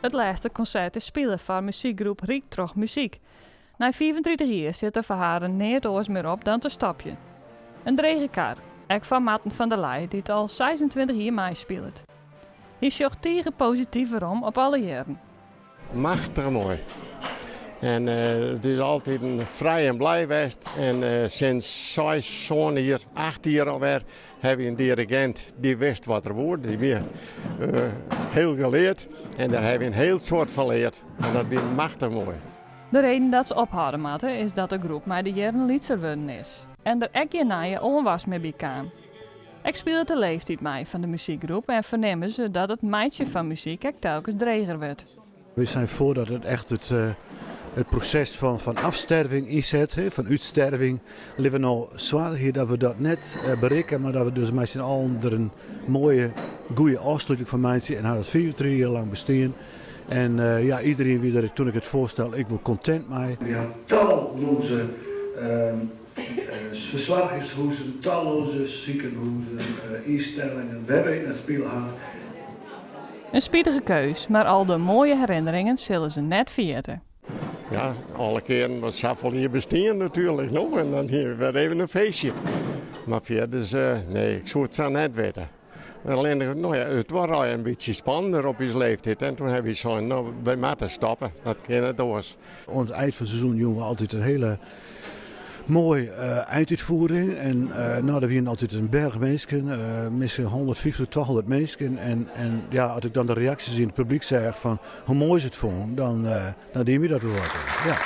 It lêste konsert is spile foar muzykgroep Ryk troch Muzyk. Nei 35 jier sit der foar harren neat oars mear op dan te stopjen. In drege kar, ek foar Marten van der Leij dy't al 26 jier meispilet. Hy sjocht tige posityf werom op alle jierren. Machtich moai. En it is altyd frij en blij west. En sinds seis, sân jier, acht jier alwer ha wy in dirigint dy't wist wat er woe. Dy wie hiel geleard en dêr ha wy in hiel soad fan leard. En dat wie machtich moai. De reden dat se ophâlde moatte is dat de groep mei de jierren lytser wurden is en der ek gjin nije oanwas mear by kaam. Ek spilet de leeftiid mei fan de muzykgroep en fernimme se dat it meitsjen fan muzyk ek telkens dreger wurdt. We zijn voordat het echt het, het proces van, van afsterving ynset, van útsterving. Litte we no soargje dat we dat net berikke, mar dat we dus mei syn allen der in moaie, goede ôfsluting fan meitsje. En ha dat 35 jier lang bestean. En ja, iedereen wie der toen ik het voorstel ek wol kontent mei. We ha talloze fersoargingshuzen, talloze sikehûzen, ynstellingen wêr't we net spile ha. In spitige keus, mar al de moaie herinneringen sille se net ferjitte. Ja, alle kearen wat safolle jier bestean natuerlik no en dan hie we wer even in feestje. Mar fierders, nee, ik soe it sa net witte. Allinnich, no ja, it waard al in bytsje spannender op ús leeftiid en toen ha wy sein, no, wy moatte stoppe, dat kin net oars. Oan it ein fan it seizoen joegen we altyd in hiele moai eindútfiering. En no, der wienen altyd in berch minsken, miskien 150, 200 minsken. En, en ja, as ik dan de reaksjes yn it publyk seach fan hoe moai se it fûnen, dan, dan die my dat wol wat. Ja.